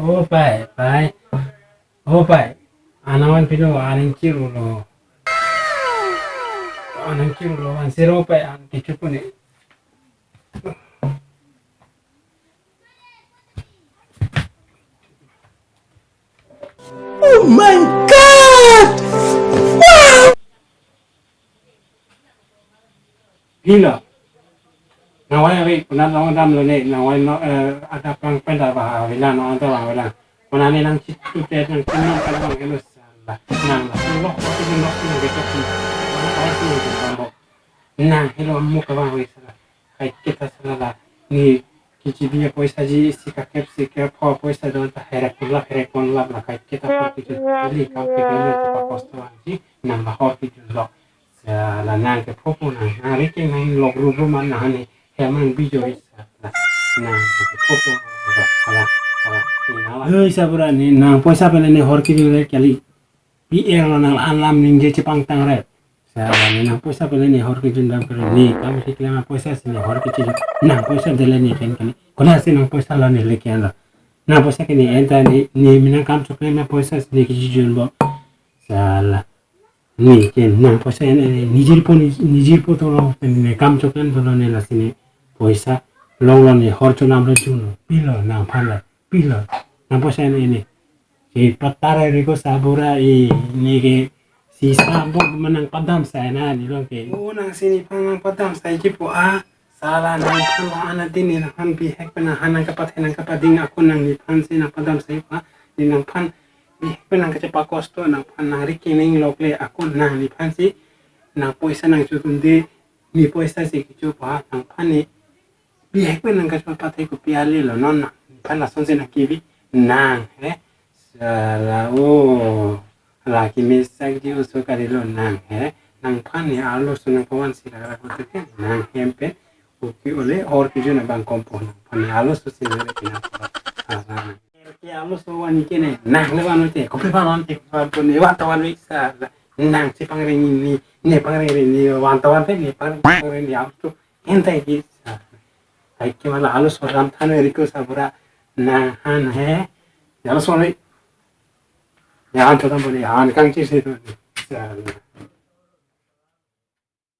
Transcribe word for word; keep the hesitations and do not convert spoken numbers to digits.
O pai, pai. O pai. An nangvanpilo, an nangchirulo. An nangchirulo, an siro pai, an kecho pu ne. Oh my God! Wow! Gila. Nangvai ave, konat long damlo ne, nangvai no, eh, adap lang pen ta ba ave la, nang ta ba ave la. Konat ne nangchitu te, nangchinon ka bang helo sala. Nang la, lo, ko tu lo, nang ke tu. Nang helo mo ka bang ave sala. Kaiketa sala la. Ne kechibi apoisa ji isi kakep si kep ho apoisa don ta herek pon lap, herek pon lap la kaiketa pon kejun. Ili kam ke kejun ta pakosto vangji, nang la hor kejun lo. Sala nang ke phopo nang, nang rike nang lok rup rup man nang ne, he man bijo isa. Nang ke phopo, hala, hala, ni nang la. Hei, sabura ne, nang poisa pele ne hor kejun le kali. Pi er lo nang an lam ningje chepangtang re. Sala ne nang poisa pele ne hor kejun dam kere ne, kam si klem apoisa si ne hor kejun. Nang poisa dele ne ken kali. Konat si nang poisa lo ne le ken lo. Nang poisa ke ne en ta ne, ne mi nang kam choklem apoisa si ne kejun bo. Sala. Ne ken nang poisa en, en, nijir po, ni-, nijir po tolo, ne kam choklem tolo ne lasi ne poisa longlo ne hor chonam lo jun lo. Pilo nangphan la, pilo. Nang poisa en, en ne. Si patara riko sabura e, ne ke si sabur manang padam sai na ne lo ke. O nang si nephan nang padam sai ji po a. Sala nangphan la ana din ne nangphan bihek pen nanghan nang kapathe nang kapading akun nang nephan si nang padam sai pa. Ne nangphan bihek pen nang kachepakosto nangphan nang rike nang lok le akun nang nephan si nang poisa nang chudunde ne poisa si kecho pa nangphan ne bihek pen nang kachepapathe kopi ale lo non nang nephan lason si nang kebi nang he. Sala o. La kemesak ji oso kali lo nang he. Nangphan ne arloso nang pavan si la la kote ke nang hem pen. Oke ole hor kejun abang kompo nangphan ne arloso si le ke nang. Ala. Ke arloso van ke ne nang le van te. Kopi van te van to ne van to van le sala. Nang si pangring ne, ne pangring ne van to van te ne pangring ne arloso. Entai ki sala. Ai ke mala arloso ram than riko sabura nanghan he. Arloso le. Yan to tam bole yan kangchir si to. Sala.